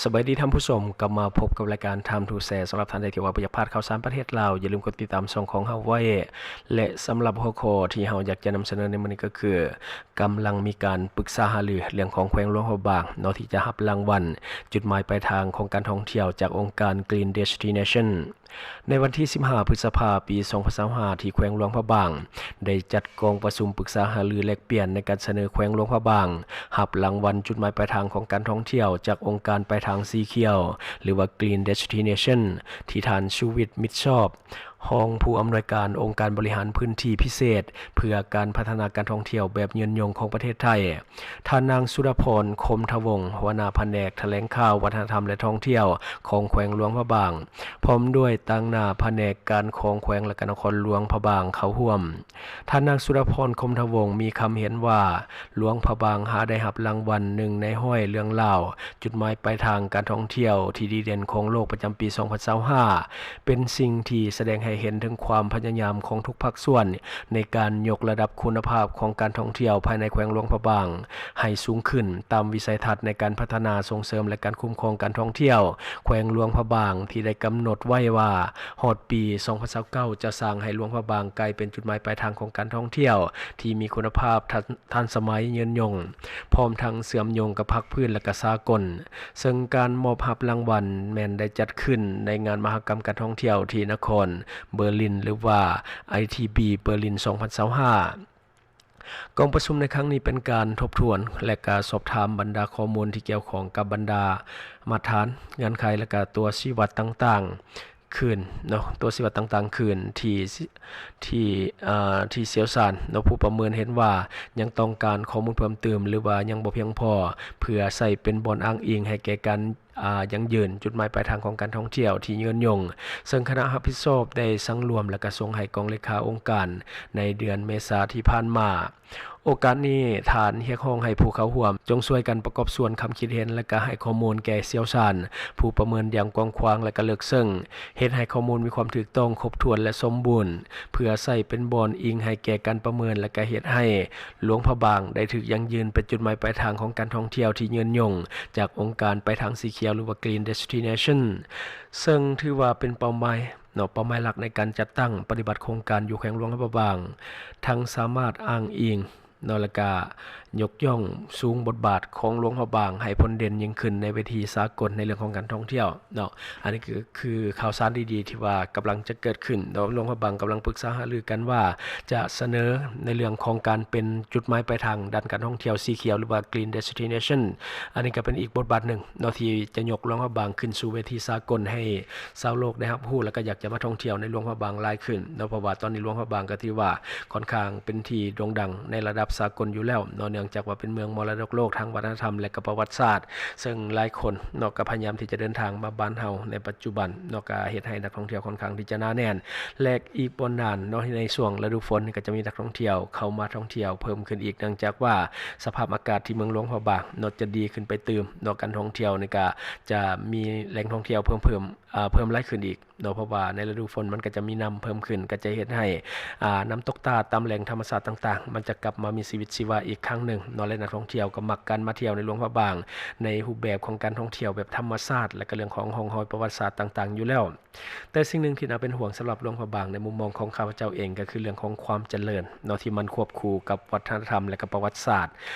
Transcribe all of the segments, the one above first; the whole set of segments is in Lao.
ສະບາຍດີທ່ານຜູ້ຊົມ, ກັບມາພົບກັບລາຍການ Time to Share. ສຳລັບທ່ານໃດທີ່ວ່າບໍ່ຢາກພາດຂ່າວສານປະເທດລາວ, ຢ່າລືມກົດຕິດຕາມຊ່ອງຂອງເຮົາໄວ້. ແລະ ສຳລັບຫົວຂໍ້ທີ່ເຮົາຢາກຈະນຳສະເໜີໃນມື້ນີ້ກໍຄື ກຳລັງມີການປຶກສາຫາລືເລື່ອງຂອງແຂວງຫຼວງພະບາງເນາະ ທີ່ຈະຮັບລາງວັນຈຸດໝາຍປາຍທາງຂອງການທ່ອງທ່ຽວຈາກອົງການ Green Destination. ໃນວັນທີສິບຫ້າ ພຶດສະພາ ປີສອງພັນຊາວຫ້າ ທີ່ແຂວງຫຼວງພະບາງ ໄດ້ຈັດກອງປະຊຸມປຶກສາຫາລືແລກປ່ຽນໃນການສະເໜີແຂວງຫຼວງພະບາງ ຮັບລາງວັນຈຸດໝາຍປາຍທາງຂອງການທ່ອງທ່ຽວຈາກອົງການປາຍທາງສີຂຽວ ຫຼືວ່າ Green Destination ທີ່ທ່ານ ຊູວິດ ມິດຊອບ ຮອງຜູ້ອຳນວຍການອົງການບໍລິຫານພື້ນທີ່ພິເສດ ເພື່ອການພັດທະນາການທ່ອງທ່ຽວແບບຍືນຍົງຂອງປະເທດໄທ, ທ່ານນາງ ສຸດາພອນ ຄົມທະວົງ ຫົວໜ້າພະແນກຖະແຫຼງຂ່າວ, ວັດທະນະທຳ ແລະ ທ່ອງທ່ຽວຂອງແຂວງຫຼວງພະບາງ, ພ້ອມດ້ວຍຕາງໜ້າພະແນກການຂອງແຂວງ ແລະ ກະນະຄອນຫຼວງພະບາງເຂົ້າຮ່ວມ. ທ່ານນາງ ສຸດາພອນ ຄົມທະວົງ ມີຄຳເຫັນວ່າ ຫຼວງພະບາງຫາໄດ້ຮັບລາງວັນໜຶ່ງໃນຮ້ອຍເລື່ອງລາວ ຈຸດໝາຍປາຍທາງການທ່ອງທ່ຽວທີ່ດີເດັ່ນຂອງໂລກປະຈຳປີສອງພັນຊາວຫ້າ ເປັນສິ່ງທີ່ສະແດງໃຫ້ເຫັນເຖິງຄວາມພະຍາຍາມຂອງທຸກພາກສ່ວນ ໃນການຍົກລະດັບຄຸນນະພາບຂອງການທ່ອງທ່ຽວພາຍໃນແຂວງຫຼວງພະບາງໃຫ້ສູງຂຶ້ນ ຕາມວິໄສທັດໃນການພັດທະນາ, ສົ່ງເສີມ ແລະ ການຄຸ້ມຄອງການທ່ອງທ່ຽວແຂວງຫຼວງພະບາງ ທີ່ໄດ້ກຳນົດໄວ້ວ່າ ຮອດປີສອງພັນຊາວເກົ້າ ຈະສ້າງໃຫ້ຫຼວງພະບາງກາຍເປັນຈຸດໝາຍປາຍທາງຂອງການທ່ອງທ່ຽວທີ່ມີຄຸນນະພາບ, ທັນ ທັນສະໄໝ, ຍືນຍົງ, ພ້ອມທັງເຊື່ອມໂຍງກັບພາກພື້ນ ແລະ ກະສາກົນ. ເຊິ່ງການມອບຮັບລາງວັນແມ່ນໄດ້ຈັດຂຶ້ນໃນງານມະຫະກຳການທ່ອງທ່ຽວທີ່ນະຄອນເບີລິນ ຫຼືວ່າ ໄອທີບີ ເບີລິນ ສອງພັນຊາວຫ້າ. ກອງປະຊຸມໃນຄັ້ງນີ້ເປັນການທົບທວນ ແລະ ກະສອບຖາມບັນດາຂໍ້ມູນທີ່ກ່ຽວຂ້ອງກັບບັນດາມາດຖານ, ເງື່ອນໄຂ ແລະ ກະຕົວຊີ້ວັດຕ່າງໆຄືນເນາະ, ຕົວຊີ້ວັດຕ່າງໆຄືນທີ່ ທີ່ ເອີ ທີ່ຊ່ຽວຊານເນາະ, ຜູ້ປະເມີນເຫັນວ່າຍັງຕ້ອງການຂໍ້ມູນເພີ່ມຕື່ມ ຫຼືວ່າຍັງບໍ່ພຽງພໍ ເພື່ອໃຊ້ເປັນບ່ອນອ້າງອີງໃຫ້ແກ່ການ ອາ ຢັ້ງຢືນຈຸດໝາຍປາຍທາງຂອງການທ່ອງທ່ຽວທີ່ຍືນຍົງ, ເຊິ່ງຄະນະຮັບຜິດຊອບໄດ້ສັງລວມ ແລະ ກະສົ່ງໃຫ້ກອງເລຂາອົງການໃນເດືອນເມສາທີ່ຜ່ານມາ. ໂອກາດນີ້ ທ່ານຮຽກຮ້ອງໃຫ້ຜູ້ເຂົ້າຮ່ວມຈົ່ງຊ່ວຍກັນປະກອບສ່ວນຄຳຄິດເຫັນ ແລະ ກະໃຫ້ຂໍ້ມູນແກ່ຊ່ຽວຊານ, ຜູ້ປະເມີນຢ່າງກວ້າງຂວາງ ແລະ ກະເລິກເຊິ່ງ, ເຮັດໃຫ້ຂໍ້ມູນມີຄວາມຖືກຕ້ອງ, ຄົບຖ້ວນ ແລະ ສົມບູນ, ເພື່ອໃຊ້ເປັນບ່ອນອີງໃຫ້ແກ່ການປະເມີນ ແລະ ກະເຮັດໃຫ້ ຫຼວງພະບາງໄດ້ຖືກຢັ້ງຢືນເປັນຈຸດໝາຍປາຍທາງຂອງການທ່ອງທ່ຽວທີ່ຍືນຍົງ ຈາກອົງການປາຍທາງສີຂຽວ ຫຼືວ່າ Green Destination ເຊິ່ງຖືວ່າເປັນເປົ້າໝາຍເນາະ, ເປົ້າໝາຍຫຼັກໃນການຈັດຕັ້ງປະຕິບັດໂຄງການຢູ່ແຂວງຫຼວງພະບາງ, ທັງສາມາດອ້າງອີງເນາະ ແລະ ກະຍົກຍ້ອງສູງບົດບາດຂອງຫຼວງພະບາງໃຫ້ພົ້ນເດັ່ນຍິ່ງຂຶ້ນໃນເວທີສາກົນໃນເລື່ອງຂອງການທ່ອງທ່ຽວເນາະ. ອັນນີ້ຄື ຄືຂ່າວສານດີໆທີ່ວ່າກຳລັງຈະເກີດຂຶ້ນເນາະ, ຫຼວງພະບາງກຳລັງປຶກສາຫາລືກັນວ່າຈະສະເໜີໃນເລື່ອງຂອງການເປັນຈຸດໝາຍປາຍທາງດ້ານການທ່ອງທ່ຽວສີຂຽວ ຫຼືວ່າ Green Destination. ອັນນີ້ກໍເປັນອີກບົດບາດໜຶ່ງເນາະ ທີ່ຈະຍົກຫຼວງພະບາງຂຶ້ນສູ່ເວທີສາກົນໃຫ້ຊາວໂລກໄດ້ຮັບຮູ້ ແລ້ວກໍຢາກຈະມາທ່ອງທ່ຽວໃນຫຼວງພະບາງຫຼາຍຂຶ້ນເນາະ, ເພາະວ່າຕອນນີ້ຫຼວງພະບາງກໍຖືວ່າຂ້ອນຂ້າງເປັນທີ່ໂດ່ງດັງໃນລະດັບສາກົນຢູ່ແລ້ວເນາະ, ເນື່ອງຈາກວ່າເປັນເມືອງມໍລະດົກໂລກທາງວັດທະນະທຳ ແລະ ກໍປະຫວັດສາດ. ເຊິ່ງຫຼາຍຄົນເນາະກໍພະຍາຍາມທີ່ຈະເດີນທາງມາບ້ານເຮົາໃນປັດຈຸບັນເນາະ, ກໍເຮັດໃຫ້ນັກທ່ອງທ່ຽວຂ້ອນຂ້າງທີ່ຈະໜາແໜ້ນ ແລະ ອີກບໍ່ນານເນາະ ໃນຊ່ວງລະດູຝົນນີ້ກໍຈະມີນັກທ່ອງທ່ຽວເຂົ້າມາທ່ອງທ່ຽວເພີ່ມຂຶ້ນອີກ, ເນື່ອງຈາກວ່າສະພາບອາກາດທີ່ເມືອງຫຼວງພະບາງເນາະຈະດີຂຶ້ນໄປຕື່ມເນາະ, ການທ່ອງທ່ຽວນີ້ກໍຈະມີແຫຼ່ງທ່ອງທ່ຽວເພີ່ມ ເພີ່ມ ເອີ ເພີ່ມຫຼາຍຂຶ້ນອີກເນາະ, ເພາະວ່າໃນລະດູຝົນມັນກໍຈະມີນ້ຳເພີ່ມຂຶ້ນ ກໍຈະເຮັດໃຫ້ ອາ ນ້ຳຕົກຕາດຕາມແຫຼ່ງທຳມະຊາດຕ່າງໆ ມັນຈະກັບມາມີຊີວິດຊີວາອີກຄັ້ງໜຶ່ງເນາະ, ແລະ ນັກທ່ອງທ່ຽວກໍມັກການມາທ່ຽວໃນຫຼວງພະບາງ ໃນຮູບແບບຂອງການທ່ອງທ່ຽວແບບທຳມະຊາດ ແລະ ກໍເລື່ອງຂອງຮ່ອງຮອຍປະຫວັດສາດຕ່າງໆຢູ່ແລ້ວ. ແຕ່ສິ່ງໜຶ່ງທີ່ໜ້າເປັນຫ່ວງສຳລັບຫຼວງພະບາງໃນມຸມມອງຂອງຂ້າພະເຈົ້າເອງ ກໍຄືເລື່ອງຂອງຄວາມຈະເລີນເນາະ ທີ່ມັນຄວບຄູ່ກັບວັດທະນະທຳ ແລະ ກໍປະຫວັດສາດ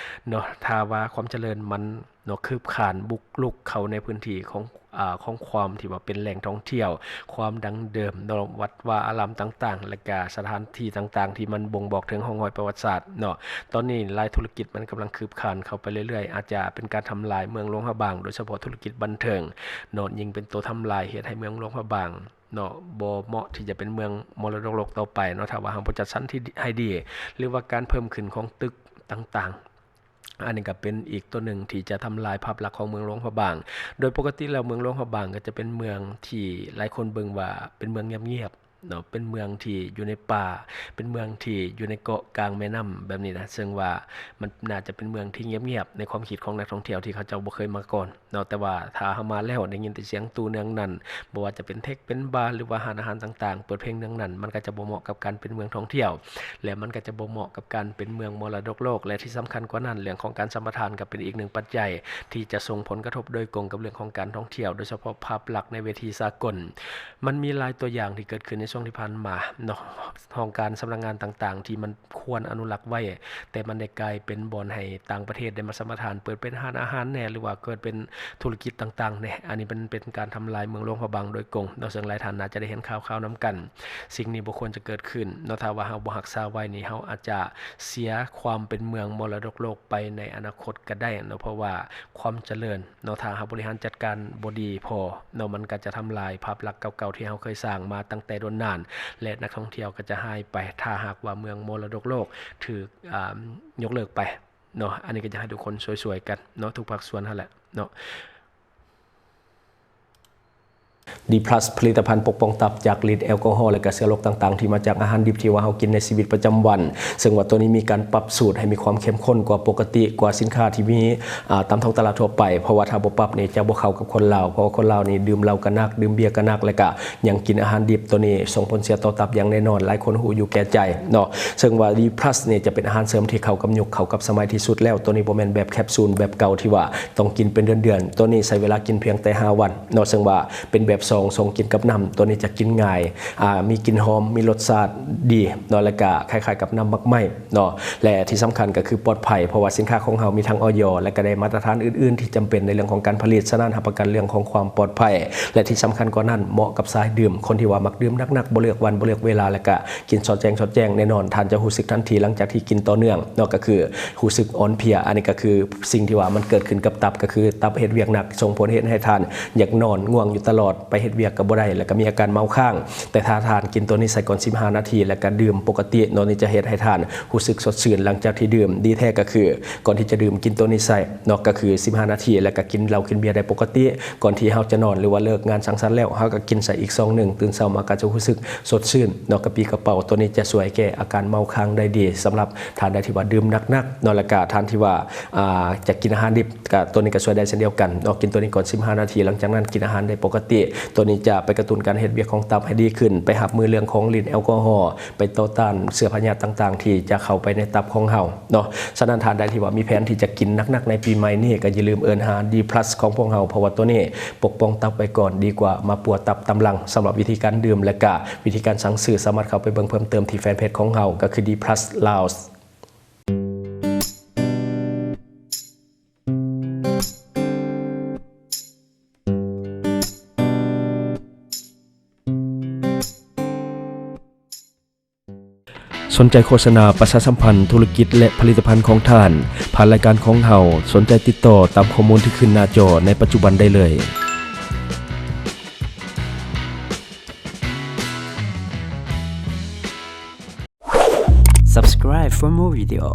ເນາະ. ຖ້າວ່າຄວາມຈະເລີນມັນເນາະ ຄືບຄານບຸກລຸກເຂົ້າໃນພື້ນທີ່ຂອງ ອາ ຂອງຄວາມທີ່ວ່າເປັນແຫຼ່ງທ່ອງທ່ຽວ ຄວາມດັ້ງເດີມເນາະ, ວັດວາອາຣາມຕ່າງໆ ແລະກະສະຖານທີ່ຕ່າງໆ ທີ່ມັນບົ່ງບອກເຖິງຮ່ອງຮອຍປະຫວັດສາດເນາະ. ຕອນນີ້ຫຼາຍທຸລະກິດມັນກຳລັງຄືບຄານເຂົ້າໄປເລື້ອຍໆ, ອາດຈະເປັນການທຳລາຍເມືອງຫຼວງພະບາງ, ໂດຍສະເພາະທຸລະກິດບັນເທີງເນາະ, ຍິ່ງເປັນໂຕທຳລາຍ ເຮັດໃຫ້ເມືອງຫຼວງພະບາງເນາະ ບໍ່ເໝາະທີ່ຈະເປັນເມືອງມໍລະດົກໂລກຕໍ່ໄປເນາະ, ຖ້າວ່າເຮົາບໍ່ຈັດສັນທີ່ ໃຫ້ດີ ຫຼືວ່າການເພີ່ມຂຶ້ນຂອງຕຶກຕ່າງໆ. ອັນນີ້ກໍເປັນອີກຕົວໜຶ່ງທີ່ຈະທຳລາຍພາບລັກຂອງເມືອງຫຼວງພະບາງ. ໂດຍປົກກະຕິແລ້ວເມືອງຫຼວງພະບາງກໍຈະເປັນເມືອງທີ່ຫຼາຍຄົນເບິ່ງວ່າເປັນເມືອງງຽບ ເນາະ ເປັນເມືອງທີ່ຢູ່ໃນປ່າ ເປັນເມືອງທີ່ຢູ່ໃນເກາະກາງແມ່ນ້ຳແບບນີ້ນະ ເຊິ່ງວ່າມັນໜ້າຈະເປັນເມືອງທີ່ງຽບໆ ໃນຄວາມຄິດຂອງນັກທ່ອງທ່ຽວທີ່ເຂົາເຈົ້າບໍ່ເຄີຍມາກ່ອນເນາະ. ແຕ່ວ່າຖ້າເຮົາມາແລ້ວໄດ້ຍິນແຕ່ສຽງຕູ້ເນືອງນັນ ບໍ່ວ່າຈະເປັນເທັກເປັນບາ ຫຼືວ່າຮ້ານອາຫານຕ່າງໆ ເປີດເພງເນືອງນັນ ມັນກໍຈະບໍ່ເໝາະກັບການເປັນເມືອງທ່ອງທ່ຽວ ແລະ ມັນກໍຈະບໍ່ເໝາະກັບການເປັນເມືອງມໍລະດົກໂລກ ແລະ ທີ່ສຳຄັນກວ່ານັ້ນ ເລື່ອງຂອງການສຳປະທານກໍເປັນອີກໜຶ່ງປັດໄຈທີ່ຈະສົ່ງຜົນກະທົບໂດຍກົງກັບເລື່ອງຂອງການທ່ອງທ່ຽວ ໂດຍສະເພາະພາບລັກໃນເວທີສາກົນ. ມັນມີຫຼາຍຕົວຢ່າງທີ່ເກີດຂຶ້ນໃນຊ່ວງທີ່ຜ່ານມາເນາະ ຫ້ອງການສຳນັກງານຕ່າງໆ ທີ່ມັນຄວນອະນຸລັກໄວ້ ແຕ່ມັນໄດ້ກາຍເປັນບ່ອນໃຫ້ຕ່າງປະເທດໄດ້ມາສຳປະທານ ເປີດເປັນຮ້ານອາຫານແດ່ ຫຼືວ່າເກີດເປັນທຸລະກິດຕ່າງໆແດ່. ອັນນີ້ເປັນ ເປັນການທຳລາຍເມືອງຫຼວງພະບາງໂດຍກົງເນາະ ເຊິ່ງຫຼາຍທ່ານໜ້າຈະໄດ້ເຫັນຂ່າວໆນຳກັນ. ສິ່ງນີ້ບໍ່ຄວນຈະເກີດຂຶ້ນເນາະ ຖ້າວ່າເຮົາບໍ່ຮັກສາໄວ້ນີ້ ເຮົາອາດຈະເສຍຄວາມເປັນເມືອງມໍລະດົກໂລກໄປໃນອະນາຄົດກໍໄດ້ເນາະ ເພາະວ່າຄວາມຈະເລີນ ເນາະ ຖ້າເຮົາບໍລິຫານຈັດການບໍ່ດີພໍເນາະ ມັນກໍຈະທຳລາຍພາບລັກເກົ່າໆທີ່ເຮົາເຄີຍສ້າງມາຕັ້ງແຕ່ດົນນານ ແລະ ນັກທ່ອງທ່ຽວກໍຈະຫາຍໄປ ຖ້າຫາກວ່າເມືອງມໍລະດົກໂລກຖືກ ອາ ຍົກເລີກໄປເນາະ. ອັນນີ້ກໍຢາກໃຫ້ທຸກຄົນຊ່ວຍໆກັນເນາະ ທຸກພາກສ່ວນຫັ້ນແຫຼະເນາະ. ດີພລັສ ຜະລິດຕະພັນປົກປ້ອງຕັບຈາກລິດແອລກໍຮໍ ແລະ ກະເຊື້ອໂລກຕ່າງໆ ທີ່ມາຈາກອາຫານດິບທີ່ວ່າເຮົາກິນໃນຊີວິດປະຈຳວັນ ເຊິ່ງວ່າໂຕນີ້ມີການປັບສູດໃຫ້ມີຄວາມເຂັ້ມຂຸ້ນກວ່າປົກກະຕິ ກວ່າສິນຄ້າທີ່ມີ ອາ ຕາມທ້ອງຕະຫຼາດທົ່ວໄປ ເພາະວ່າຖ້າບໍ່ປັບນີ້ຈະບໍ່ເຂົ້າກັບຄົນລາວ ເພາະວ່າຄົນລາວນີ້ດື່ມເຫຼົ້າກໍໜັກ ດື່ມເບຍກໍໜັກ ແລະ ກະຍັງກິນອາຫານດິບ ໂຕນີ້ສົ່ງຜົນເສຍຕໍ່ຕັບຢ່າງແນ່ນອນ ຫຼາຍຄົນຮູ້ຢູ່ແກ່ໃຈເນາະ. ເຊິ່ງວ່າດີພລັສນີ້ຈະເປັນອາຫານເສີມທີ່ເຂົ້າກັບຍຸກ ເຂົ້າກັບສະໄໝທີ່ສຸດແລ້ວ ໂຕນີ້ບໍ່ແມ່ນແບບແຄບຊູນແບບເກົ່າທີ່ວ່າ ຕ້ອງກິນເປັນເດືອນໆ ໂຕນີ້ໃຊ້ເວລາກິນພຽງແຕ່ຫ້າວັນເນາະ ເຊິ່ງວ່າເປັນແບບຊອງ ຊອງກິນກັບນ້ຳ ໂຕນີ້ຈະກິນງ່າຍ ອາ ມີກິ່ນຫອມ ມີລົດຊາດດີເນາະ ແລະກະຄ້າຍໆກັບນ້ຳໝາກໄມ້ເນາະ ແລະທີ່ສຳຄັນກໍຄືປອດໄພ ເພາະວ່າສິນຄ້າຂອງເຮົາມີທັງ ອອຍ ແລະກະໄດ້ມາດຕະຖານອື່ນໆທີ່ຈຳເປັນໃນເລື່ອງຂອງການຜະລິດ ສະນັ້ນຮັບປະກັນເລື່ອງຂອງຄວາມປອດໄພ ແລະທີ່ສຳຄັນກວ່ານັ້ນເໝາະກັບສາຍດື່ມ ຄົນທີ່ວ່າມັກດື່ມໜັກໆ ບໍ່ເລືອກວັນ ບໍ່ເລືອກເວລາ ແລະກະ ກິນຊອດແຈ້ງ ຊອດແຈ້ງ ແນ່ນອນທ່ານຈະຮູ້ສຶກທັນທີຫຼັງຈາກທີ່ກິນຕໍ່ເນື່ອງເນາະ ກໍຄືຮູ້ສຶກອ່ອນເພຍ ອັນນີ້ກໍຄືສິ່ງທີ່ວ່າມັນເກີດຂຶ້ນກັບຕັບ ກໍຄືຕັບເຮັດວຽກໜັກ ສົ່ງຜົນເຮັດໃຫ້ທ່ານຢາກນອນ ງ່ວງຢູ່ຕະຫຼອດ ໄປເຮັດວຽກກໍບໍ່ໄດ້ ແລ້ວກໍມີອາການເມົາຄ້າງ. ແຕ່ຖ້າທ່ານກິນໂຕນີ້ໃສ່ກ່ອນສິບຫ້ານາທີ ແລ້ວກໍດື່ມປົກກະຕິເນາະ ນີ້ຈະເຮັດໃຫ້ທ່ານຮູ້ສຶກສົດຊື່ນຫຼັງຈາກທີ່ດື່ມ. ດີແທ້ກໍຄືກ່ອນທີ່ຈະດື່ມ ກິນໂຕນີ້ໃສ່ເນາະ ກໍຄືສິບຫ້ານາທີ ແລ້ວກໍກິນເຫຼົ້າກິນເບຍໄດ້ປົກກະຕິ. ກ່ອນທີ່ເຮົາຈະນອນ ຫຼືວ່າເລີກງານສັງສັນແລ້ວ ເຮົາກໍກິນໃສ່ອີກຊອງໜຶ່ງ ຕື່ນເຊົ້າມາກໍຈະຮູ້ສຶກ ສົດຊື່ນເນາະ ກະປີ້ກະເປົາ. ໂຕນີ້ຈະຊ່ວຍແກ້ອາການເມົາຄ້າງໄດ້ດີ ສຳລັບທ່ານໃດທີ່ວ່າດື່ມໜັກໆເນາະ ແລ້ວກະທ່ານທີ່ວ່າ ອາ ຈະກິນອາຫານດິບ ກະໂຕນີ້ກະຊ່ວຍໄດ້ເຊັ່ນດຽວກັນເນາະ. ກິນໂຕນີ້ກ່ອນສິບຫ້ານາທີ ຫຼັງຈາກນັ້ນກິນອາຫານໄດ້ປົກກະຕິ. ໂຕນີ້ຈະໄປກະຕຸ້ນການເຮັດວຽກຂອງຕັບໃຫ້ດີຂຶ້ນ ໄປຮັບມືເລື່ອງຂອງລິດແອລກໍຮໍ ໄປຕໍ່ຕ້ານເຊື້ອພະຍາດຕ່າງໆທີ່ຈະເຂົ້າໄປໃນຕັບຂອງເຮົາເນາະ. ສະນັ້ນທ່ານໃດທີ່ວ່າມີແຜນທີ່ຈະກິນໜັກໆໃນປີໃໝ່ນີ້ ກະຢ່າລືມເອີ້ນຫາດີພລັສຂອງພວກເຮົາ ເພາະວ່າໂຕນີ້ປົກປ້ອງຕັບໄວ້ກ່ອນ ດີກວ່າມາປົວຕັບຕາມຫຼັງ. ສຳລັບວິທີການດື່ມ ແລະກະ ວິທີການສັ່ງຊື້ ສາມາດເຂົ້າໄປເບິ່ງເພີ່ມເຕີມທີ່ແຟນເພຈຂອງເຮົາ ກໍຄື ດີພລັສລາວ. ສົນໃຈໂຄສະນາປະຊາສຳພັນທຸລະກິດ ແລະ ຜະລິດຕະພັນຂອງທ່ານ ຜ່ານລາຍການຂອງເຮົາ, ສົນໃຈຕິດຕໍ່ຕາມຂໍ້ມູນທີ່ຂຶ້ນໜ້າຈໍໃນປັດຈຸບັນໄດ້ເລີຍ. Subscribe for more video.